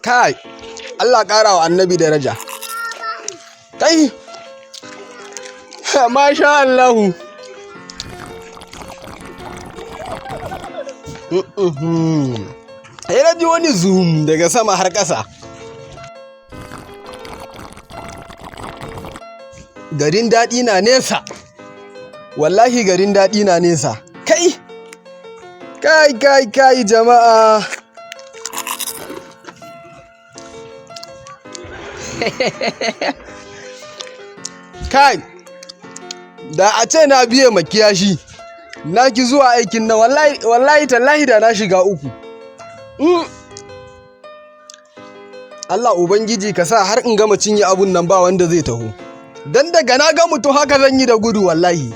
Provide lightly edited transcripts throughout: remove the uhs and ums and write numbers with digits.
Kai, Allah ƙara wa annabi daraja. Kai, masha Allahu. Sai na ji wani zoom daga sama har ƙasa. Garin daɗi na nesa. Wallahi garin daɗi na nesa. Kai, kai, kai, kai jama'a. Kai, da a ce na biye ma kiyashi, na ki zuwa aikin nan, wallahi, wallahi tallahi da na shiga uku. Allah Ubangiji ka sa har in gama cinye abun nan ba wanda zai taho. Dan daga na ga mutum haka zan yi da gudu wallahi.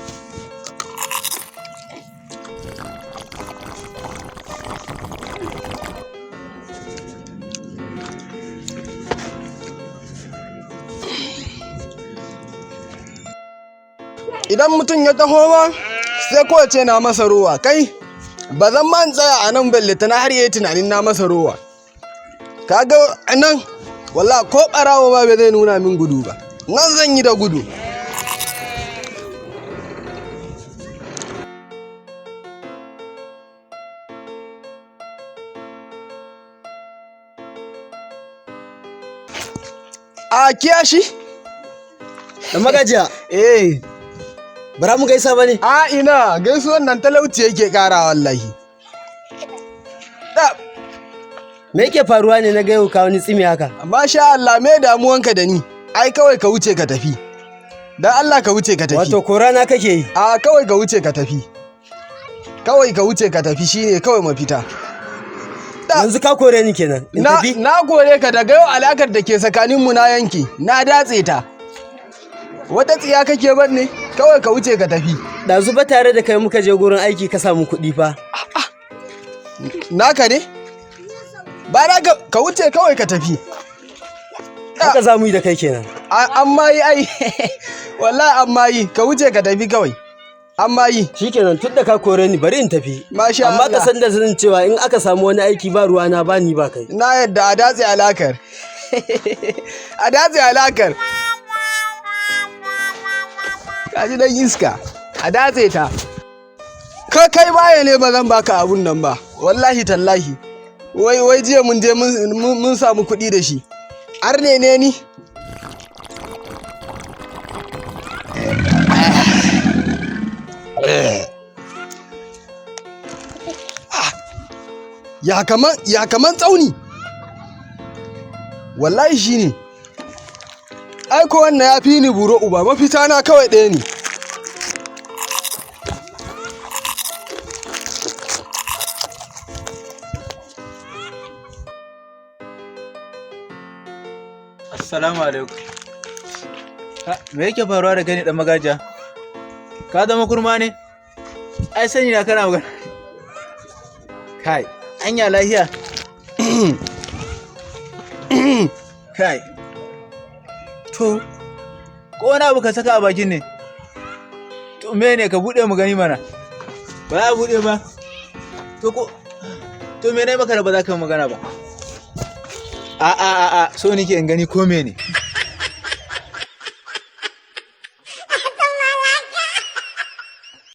Idan mutum ya taho ma sai ko ce na masa rowa, kai ba zan ma in tsaya a nan balle tana har yayi tunanin na masa rowa. Kaga nan wallahi ko ɓarawo ma bai zai nuna min gudu ba. Nan zan yi da gudu. A kiyashi? Da magajiya, Eh. bara mu gaisa ba ne? A ina gaisuwan nan talauci yake ƙara wallahi. Da, Me yake faruwa ne na ga yau ka wani tsimi haka? masha Allah, me damuwanka da ni? Ai kawai ka wuce ka tafi. Dan Allah ka wuce ka tafi. Wato korana kake yi. A kawai ka wuce ka tafi. Kawai ka wuce ka tafi shine kawai mafita. Da- Yanzu ka kore ni kenan. In Na, tafi? na kore ka daga yau, alakar da ke tsakaninmu na yanki, na datse ta. Wata tsiya kake ban ne? Kawai ka wuce ka tafi. Ɗazu ba tare da kai muka je gurin aiki ka samu kuɗi fa. Naka ne? Ba na ka, ka wuce kawai ka tafi. Haka za mu yi da kai kenan. An ma yi ai, wallahi an ma yi, ka wuce ka tafi kawai. An ma yi. Shikenan, tun da ka kore ni bari in tafi. Masha Amma ka Allah. san da sanin cewa in aka samu wani aiki ba ruwana ba ni ba kai. Na yadda, a datse alakar. A datse alakar. Ka ji dan iska. A datse ta. Ka kai baya ne ba zan baka abun nan ba. Wallahi tallahi. Wai wai jiya mun je mun samu kuɗi da shi. Arne ne ni. Ya kaman tsauni. Wallahi shi ne. Ai ko wannan ya fi ni buro uba, mafita na kawai ɗaya ne. Assalamu alaikum. Ha, me yake faruwa da kai ne dan magajiya? Ka zama kurma ne? Ai sani na kana magana. Kai, anya lahiya. Kai. To, ko wani abu ka saka a bakin ne? To me ne, ka bude mu gani mana? Ba za a bude ba. To ko to me ne maka da ba za ka yi magana ba? A a a a so nake in gani ko me ne.